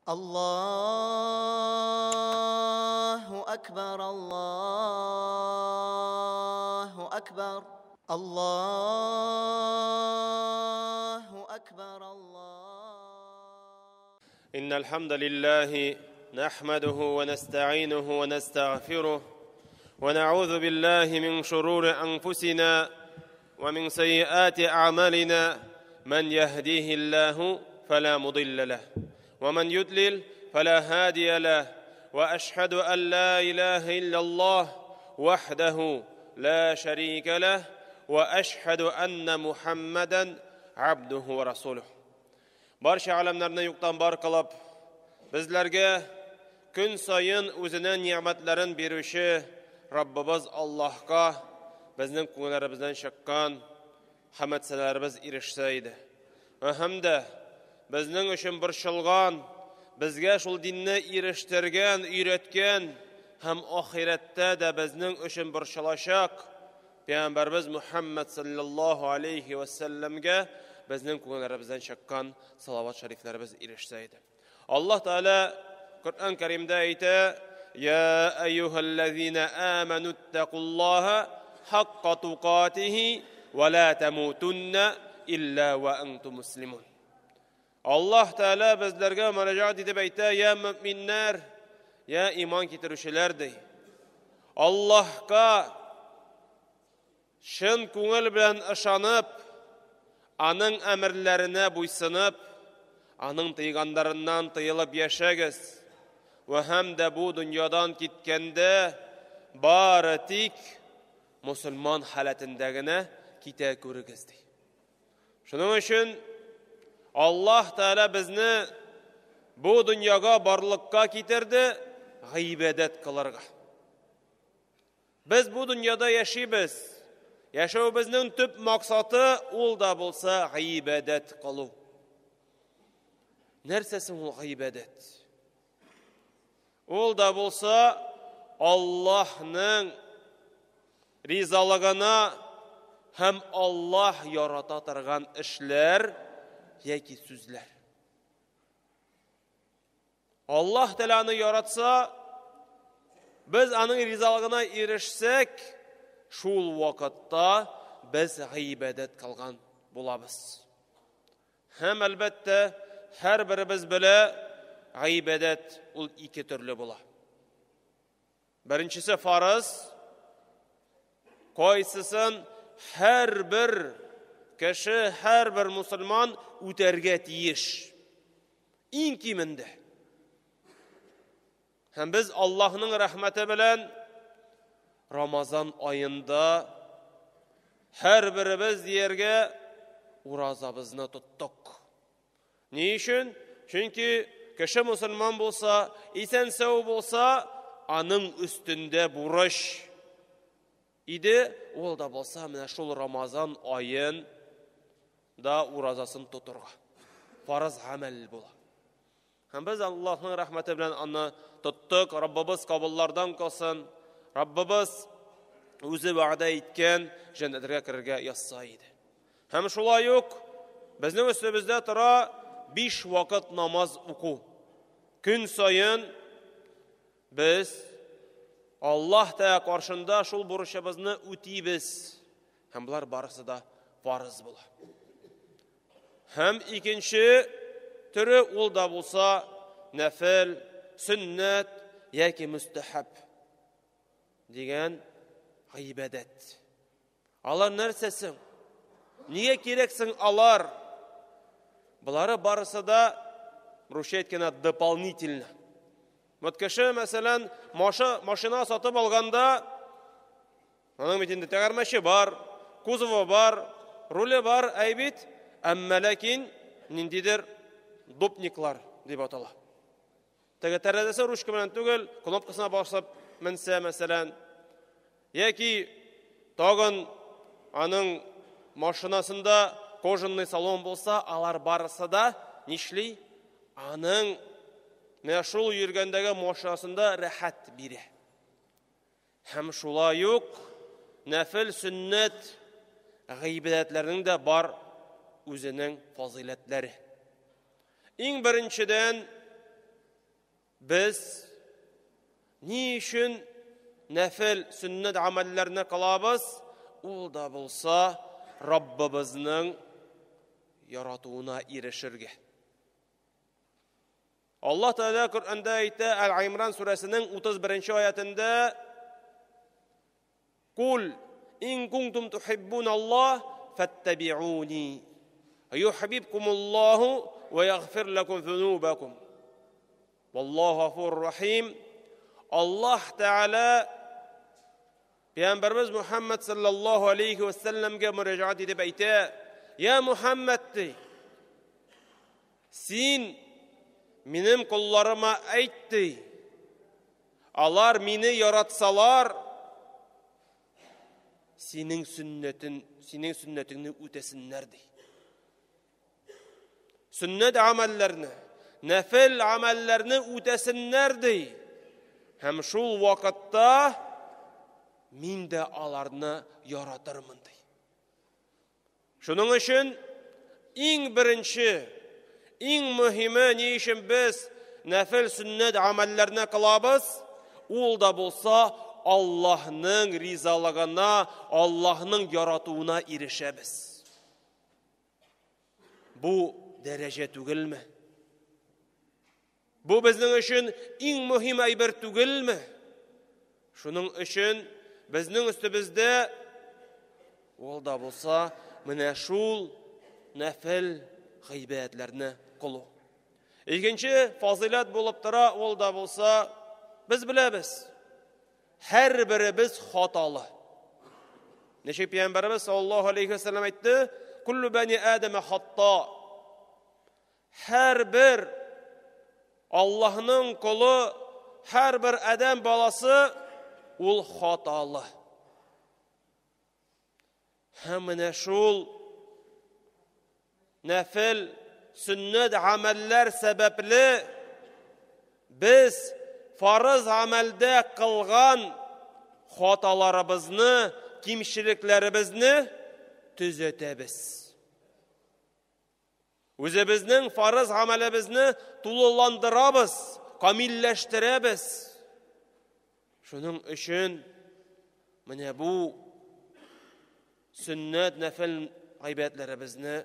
Аллаһу акбар, Аллаһу акбар, Аллаһу акбар, Аллаһу. إن الحمد لله نحمده ونستعينه ونستغفره ونعوذ بالله من شرور أنفسنا ومن سيئات أعمالنا من يهديه الله فلا مضل له ومن يضلل فلا هادي له وأشهد أن لا إله إلا الله وحده لا شريك له وأشهد أن محمدا عبده ورسوله. Барча галәмнәрне юктан бар кылып, безләргә көн саен үзенең нигъмәтләрен бирүче Раббыбыз Аллаһка безнең күңелләребездән чыккан хәмәтсәләребез ирешсә иде. Вә һәм дә безнең өчен борчылган, безгә шул динне ирештергән, өйрәткән һәм ахирәттә дә безнең өчен борчылачак Пәйгамбәрбез Мухаммад саллаллаһу алейхи ва сәлләмгә безнең күңелләребездән чыккан салават шәрифләребез ирешсә иде. Аллаһ Тәгалә Коръән Кәримдә әйтә: "Я әйюһәлләзина аману иттакуллаһа хакка тукатихи ва ла тамутунна илля ва антум муслимун." Аллаһ Тәгалә безләргә мөрәҗәгать итеп әйтә: "Я мөминнәр, я иман китерүчеләр" ди. Аллаһка чын күңел белән ышанып, аның әмерләренә буйсынып, аның тыйганнарыннан тыелып яшәгез. Вә һәм дә бу дөньядан киткәндә бары тик мусульман халәтендә генә китә күрегез ди. Шуның өчен Аллаһ Тәгалә безне бу дөньяга барлыкка китерде гыйбадәт кылырга. Без бу дөньяда яшибез. Яшәүебезнең төп максаты ул да булса гыйбадәт кылу. Нәрсә соң ул гыйбадәт? Ул да булса Аллаһның ризалыгына һәм Аллаһ ярата торган эшләр яки сүзләр. Аллаһ Тәгалә аны яратса, без аның ризалыгына ирешсәк, шул вакытта без гыйбадәт кылган булабыз. Һәм әлбәттә, һәрберебез белә, гыйбадәт ул ике төрле була. Беренчесе фарыз, кайсысын һәрбер кеше, һәрбер мусульман үтәргә тиеш. Иң кимендә. Һәм без Аллаһның рәхмәте белән Рамазан аенда һәрберебез дияргә уразабызны тоттык. Ни өчен? Чөнки кеше мусульман булса, исән-сау булса, аның өстендә бурыч иде, ул да булса менә шул Рамазан аен да уразасын тотырга. Фарыз гамәл була. Һәм без Аллаһның рәхмәте белән аны тоттык. Раббыбыз кабуллардан кылсын. Раббыбыз үзе вәгъдә иткән җәннәтләргә керергә язса иде. Һәм шулай ук безнең өстебездә тора 5 вакыт намаз уку. Көн саен без Аллаһ Тәгалә каршында шул бурычыбызны үтибез. Һәм болар барысы да фарыз була. Һәм икенче төре ул да булса нәфел, сөннәт яки мөстәхәб дигән гыйбадәт. Алар нәрсә соң? Нигә кирәк соң алар? Болары барысы да, русча әйткәндә, дополнительно. Вот кеше, мәсәлән, машина сатып алганда, аның бит инде тәгәрмәче бар, кузовы бар, руле бар, әй бит, әмма ләкин ниндидер дупниклар дип атала. Теге тәрәзәсе ручка белән түгел, кнопкасына басып менсә, мәсәлән, яки тагын аның машинасында кожаный салон булса, алар барысы да нишли? Аның менә шул йөргәндәге машинасында рәхәт бирә. Һәм шулай ук нәфел сөннәт гыйбадәтләрнең дә бар үзенең фазыйләтләре. Иң беренчедән Без ни өчен нәфел сөннәт гамәлләрне кылабыз? Ул да булса Раббыбызның яратуына ирешергә. Аллаһ Тәгалә Коръәндә әйтә, Әл-Имран сүрәсенең 31 аятендә: Кул ин кунтум тухиббун Аллаһ фаттабиуни юхиббукумуллаһу ва ягфир лакум зунубакум. Валлаһу гафурур рахим. Аллаһ Тәгалә Пәйгамбәрбез Мухаммад саллаллаһу алейхи ва сәлләмгә мөрәҗәгать итеп әйтә: "Я Мухаммад, ди, син минем колларыма әйт, ди, алар мине яратсалар, синең сөннәтен, синең сөннәтеңне үтәсеннәр, ди. Сөннәт гамәлләрне, нәфел гамәлләрне үтәсеннәр, ди. Һәм шул вакытта мин дә аларны яратырмын, ди. Шуның өчен иң беренче, иң мөһиме, ни өчен без нәфел сөннәт гамәлләрне кылабыз, ул да булса Аллаһның ризалыгына, Аллаһның яратуына ирешәбез. Бу дәрәҗә түгелме? Бу безнең өчен иң мөһим әйбер түгелме? Шуның өчен безнең өстебездә ул да булса менә шул нәфел гыйбадәтләрне кылу. Икенче фазыйләт булып тора, ул да булса без беләбез. Һәрберебез хаталы. Ничек пәйгамбәребез саллаллаһу алейхи вәсәлләм әйтте, "Куллу бани Адама хатта." Һәрбер Аллаһның колы, һәрбер адәм баласы ул хаталы. Һәм менә шул нәфел сөннәт гамәлләр сәбәпле без фарыз гамәлдә кылган хаталарыбызны, кимчелекләребезне төзәтәбез. Үзебезнең фарыз гамәлебезне тулыландырабыз, камилләштерәбез. Шуның өчен менә бу сөннәт нәфел гайбәтләребезне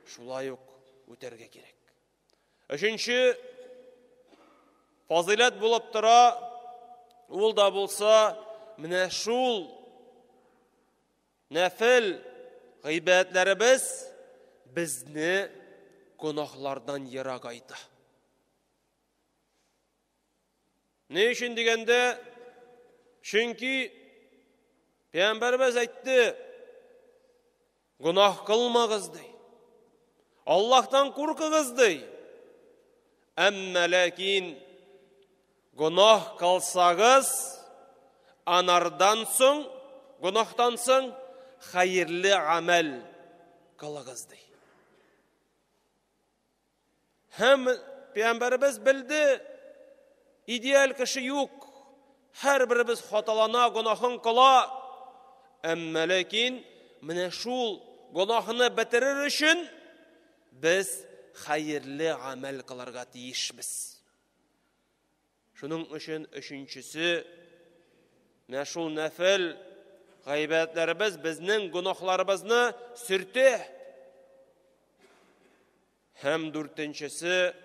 шулай ук үтәргә кирәк. Өченче фазыйләт булып тора, ул да булса менә шул Нәфел гыйбадәтләребез безне гөнаһлардан ерагайта. Ни өчен дигәндә, чөнки Пәйгамбәребез әйтте, гөнаһ кылмагыз ди. Аллаһтан куркыгыз ди. Әмма ләкин Гөнаһ кылсагыз, анардан соң, гөнаһтан соң хәерле гамәл кылыгыз ди. Һәм пәйгамбәребез белде, идеаль кеше юк. Һәрберебез хаталана, гөнаһын кыла. Әмма ләкин менә шул гөнаһны бетерер өчен без хәерле гамәл кылырга тиешбез. Шуның өчен өченчесе, менә шул нәфел гайбәтләребез безнең гөнаһларыбызны сөртә. Һәм дүртенчесе,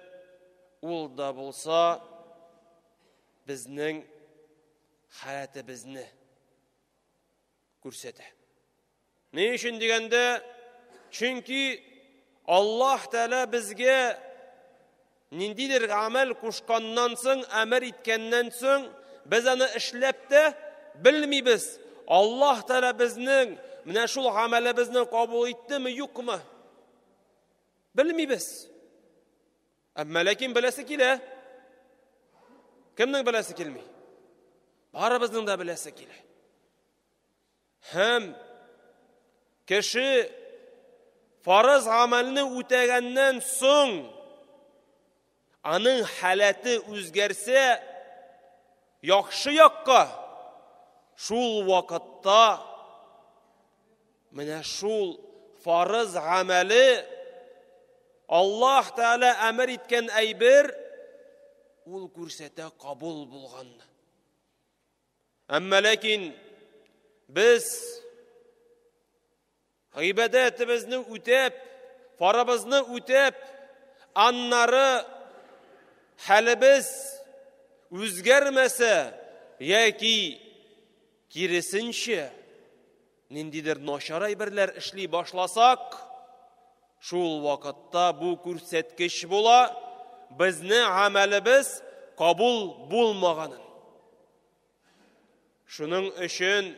ул да булса безнең халәтебезне күрсәтә. Ни өчен дигәндә, чөнки Аллаһ Тәгалә безгә ниндидер гамәл кушканнан соң, әмер иткәннән соң, без аны эшләп тә белмибез. Аллаһ Тәгалә безнең менә шул гамәлебезне кабул иттеме, юкмы? Белмибез. Әмма ләкин беләсе килә. Кемнең беләсе килми? Барыбызның да беләсе килә. Һәм кеше фарыз гамәлне үтәгәннән соң аның халәте үзгәрсә, яхшы якка, шул вакытта менә шул фарыз гамәле Аллаһ Тәгалә әмер иткән әйбер Ул күрсәтә кабул булганны. Әмма ләкин без гыйбадәтебезне үтәп, фарыбызны үтәп, аннары хәлебез үзгәрмәсә яки киресенчә ниндидер начар әйберләр эшли башласак, шул вакытта бу күрсәткеч була, безне гамәлебез кабул булмаганын. Шуның өчен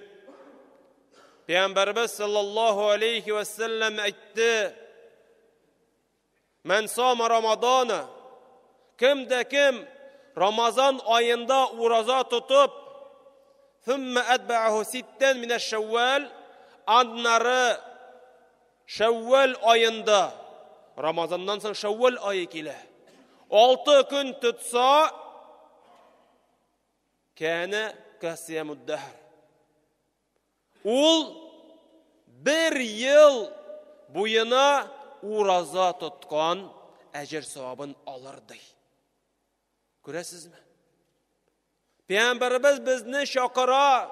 Пәйгамбәрбез саллаллаһу алейхи ва саллям әйтте: "Мән сама Рамадана" Кем дә кем Рамазан аенда ураза тотып, "Thumma atba'ahu siттан мин аш-Шәввал" аннары Шәввал аенда, Рамазаннан соң Шәввал ае килә. 6 көн тотса, кәнә касиямуд-дахр. Ул бер ел буена ураза тоткан әҗер савабын алыр ди. Күрәсезме? Пәйгамбәребез безне чакыра,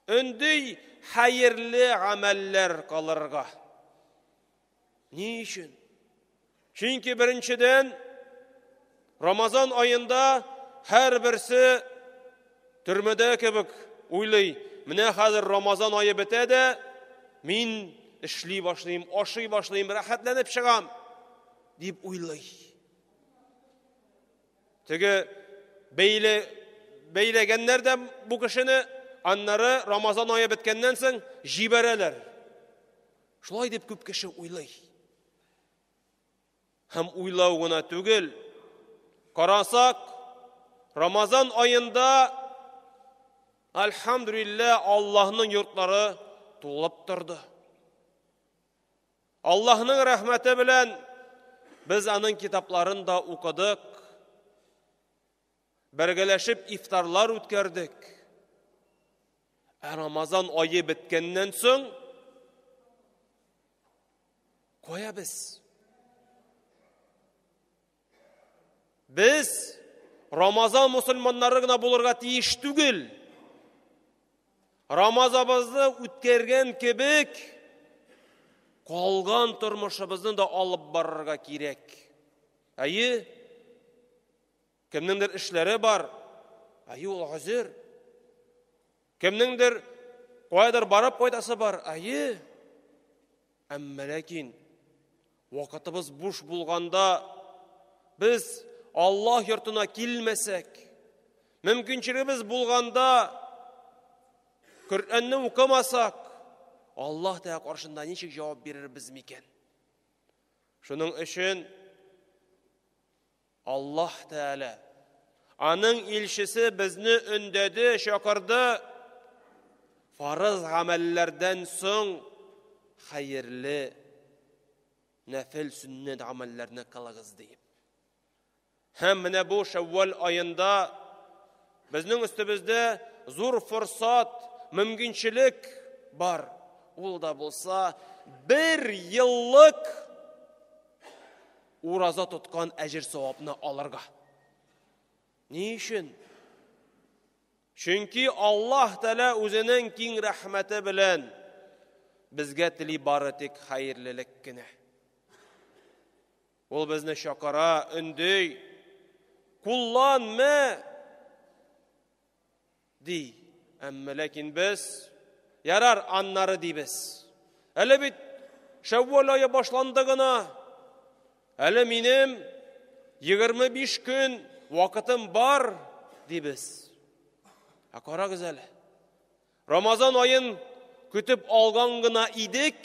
өнди хәерле гамәлләр кылырга. Ни өчен? Чөнки беренчедән Рамазан аенда һәрберсе төрмәдә кебек уйлый. Менә хәзер Рамазан ае бетә дә, мин эшли башлыйм, ашый башлыйм, рәхәтләнеп чыгам дип уйлый. Теге бәйле бәйләгәннәр дә бу кешене, аннары Рамазан ае беткәннән соң җибәрәләр. Шулай дип күп кеше уйлый. Һәм уйлау гына түгел, карасак, Рамазан аенда альхамдулилла Аллаһның йортлары тулып торды. Аллаһның рәхмәте белән без аның китапларын да укыдык. Бергәләшеп ифтарлар үткәрдек. Ә Рамазан ае беткәннән соң кая без? Без Рамазан мусульманнары гына булырга тиеш түгел. Рамазабызны үткәргән кебек калган тормышыбызны да алып барырга кирәк. Әйе, кемнеңдер эшләре бар, әйе, ул хәзер. Кемнеңдер каядыр барып кайтасы бар, әйе. Әмма ләкин вакытыбыз буш булганда без Аллаһ йортына килмәсәк, мөмкинчелегебез булганда Коръәнне укымасак, Аллаһ Тәгалә каршында ничек җавап бирербез микән? Шуның өчен Аллаһ Тәгалә аның илчесе безне өндәде, чакырды. Фарыз гамәлләрдән соң хәерле нәфил сөннәт гамәлләрне кылыгыз диеп. Һәм менә бу Шәввәл аенда безнең өстебездә зур форсат, мөмкинчелек бар. Ул да булса бер еллык ураза тоткан әҗер савапны алырга. Ни өчен? Чөнки Аллаһ Тәгалә үзенең киң рәхмәте белән безгә тели бары тик хәерлелек кенә. Ул безне чакыра, өнди. Кулланма ди. Әмма ләкин без ярар аннары дибез. Әле бит Шәввәл ае башланды гына. Әле минем 25 көн вакытым бар дибез. Ә карагыз әле. Рамазан аен көтеп алган гына идек.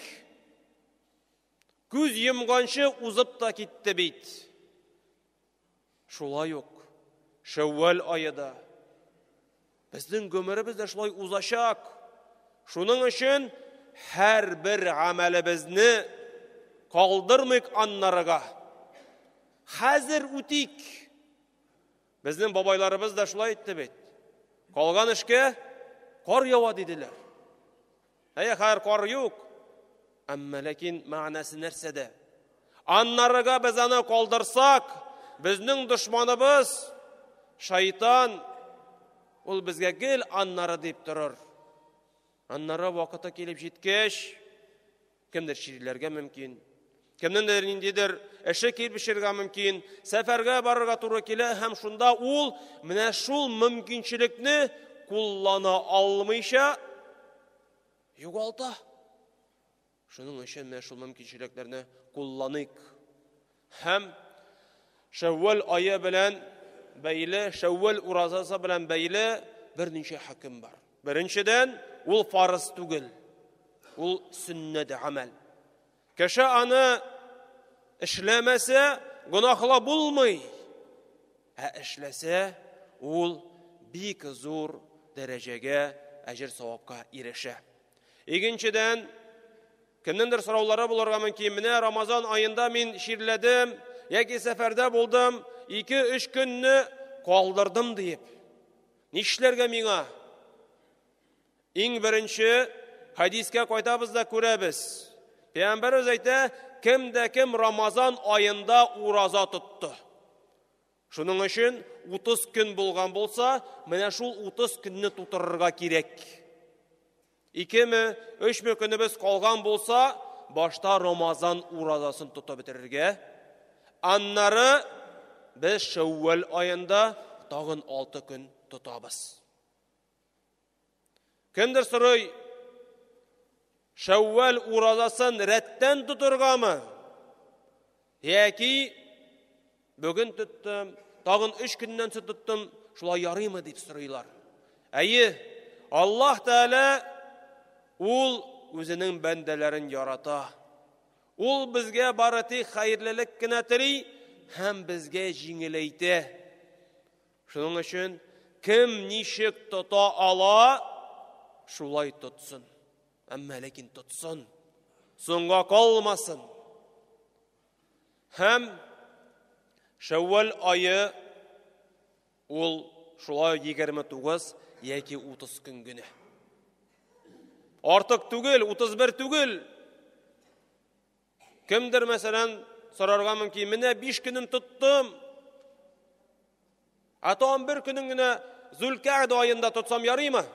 Күз йомганчы узып та китте бит. Шулай ук Шәүвәл ае да безнең гомеребез дә шулай узачак. Шуның өчен һәрбер гамәлебезне калдырмыйк аннарыга. Хәзер үтик. Безнең бабайларыбыз да шулай итте бит. Калган эшкә кар ява диделәр. Әйе, хәзер кар юк. Әмма ләкин мәгънәсе нәрсәдә? Аннарыга без аны калдырсак, Безнең дошманыбыз шайтан, ул безгә гел аннары дип торыр. Аннары вакыты килеп җиткәч, кемдер чирләргә мөмкин, кемнеңдер ниндидер эше килеп төшәргә мөмкин, сәфәргә барырга туры килә һәм шунда ул менә шул мөмкинчелекне куллана алмыйча югалта. Шуның өчен менә шул мөмкинчелекләрне кулланыйк. Һәм Шәүвәл ае белән бәйле, Шәүвәл уразасы белән бәйле берничә хөкем бар. Беренчедән, ул фарыз түгел. Ул сөннәт гамәл. Кеше аны эшләмәсә, гөнаһлы булмый. Ә эшләсә, ул бик зур дәрәҗәгә, әҗер савапка ирешә. Икенчедән, кемнеңдер сораулары булырга мөмкин. Менә Рамазан аенда мин чирләдем яки сәфәрдә булдым, 2-3 көнне калдырдым диеп. Нишләргә миңа? Иң беренче хадискә кайтабыз да күрәбез. Пәйгамбәребез әйтә, кем дә кем Рамазан аенда ураза тотты. Шуның өчен 30 көн булган булса, менә шул 30 көнне тутырырга кирәк. 2-ме, 3-ме көнебез калган булса, башта Рамазан уразасын тотып бетерергә. Аннары без Шәүвәл аенда тагын 6 көн тотабыз. Кемдер сорый, Шәүвәл уразасын рәттән тотыргамы? Яки бүген тоттым, тагын 3 көннән соң тоттым, шулай ярыймы дип сорыйлар. Әйе, Аллаһ Тәгалә ул үзенең бәндәләрен ярата. Ул безгә бары тик хәерлелек кенә тели һәм безгә җиңеләйтә. Шуның өчен кем ничек тота ала, шулай тотсын. Әмма ләкин тотсын. Соңга калмасын. Һәм Шәүвәл ае ул шулай 29 яки 30 көн генә. Артык түгел, 31 түгел. Кемдер, мәсәлән, сорарга мөмкин, менә 5 көнен тоттым. Ә тагын бер көнен генә Зүлкәгъдә аенда тотсам ярыймы?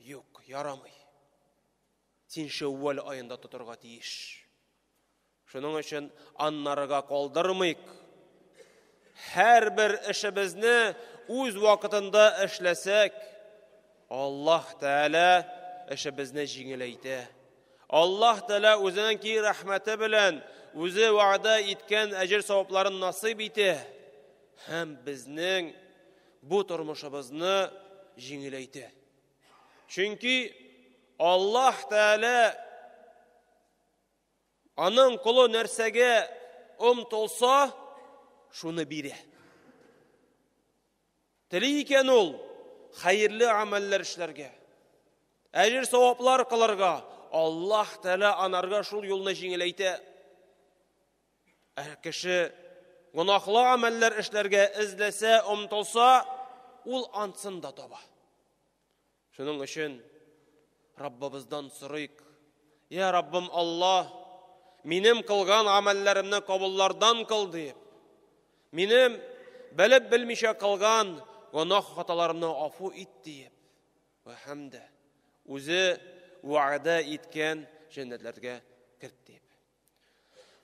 Юк, ярамый. Син Шәүвәл аенда тотырга тиеш. Шуның өчен аннарыга калдырмыйк. Һәрбер эшебезне үз вакытында эшләсәк, Аллаһ Тәгалә эшебезне җиңеләйтә. Аллаһ Тәгалә үзенең киң рәхмәте белән үзе вәгъдә иткән әҗер савапларын насыйп итә һәм безнең бу тормышыбызны җиңеләйтә. Чөнки Аллаһ Тәгалә аның колы нәрсәгә омтылса, шуны бирә. Тели икән ул хәерле гамәлләр эшләргә, әҗер саваплар кылырга, Аллаһ Тәгалә анарга шул юлны җиңеләйтә. Ә кеше гөнаһлы гамәлләр эшләргә эзләсә, омтылса, ул ансын да таба. Шуның өчен Раббыбыздан сорыйк. Я Раббым Аллаһ, минем кылган гамәлләремне кабуллардан кыл дип. Минем белеп белмичә кылган гөнаһ хаталарымны афу ит диеп. Вә һәм дә үзе вәгъдә иткән җәннәтләргә керт дип.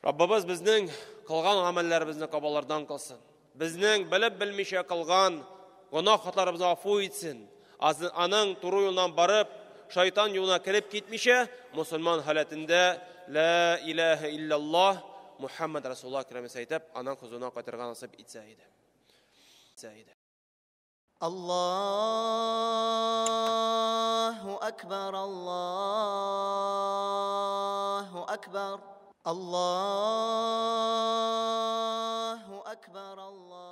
Раббыбыз безнең кылган гамәлләребезне кабуллардан кылсын. Безнең белеп белмичә кылган гөнаһ хаталарыбызны афу итсен. Аның туры юлыннан барып, шайтан юлына кереп китмичә, мусульман халәтендә ла илаһа иллаллаһ Мухаммад Расулуллаһ кәлимәсе әйтеп, аның хозурына кайтырга насыйп итсә иде. Аллаһу акбар, Аллаһу акбар, Аллаһу акбар, Аллаһу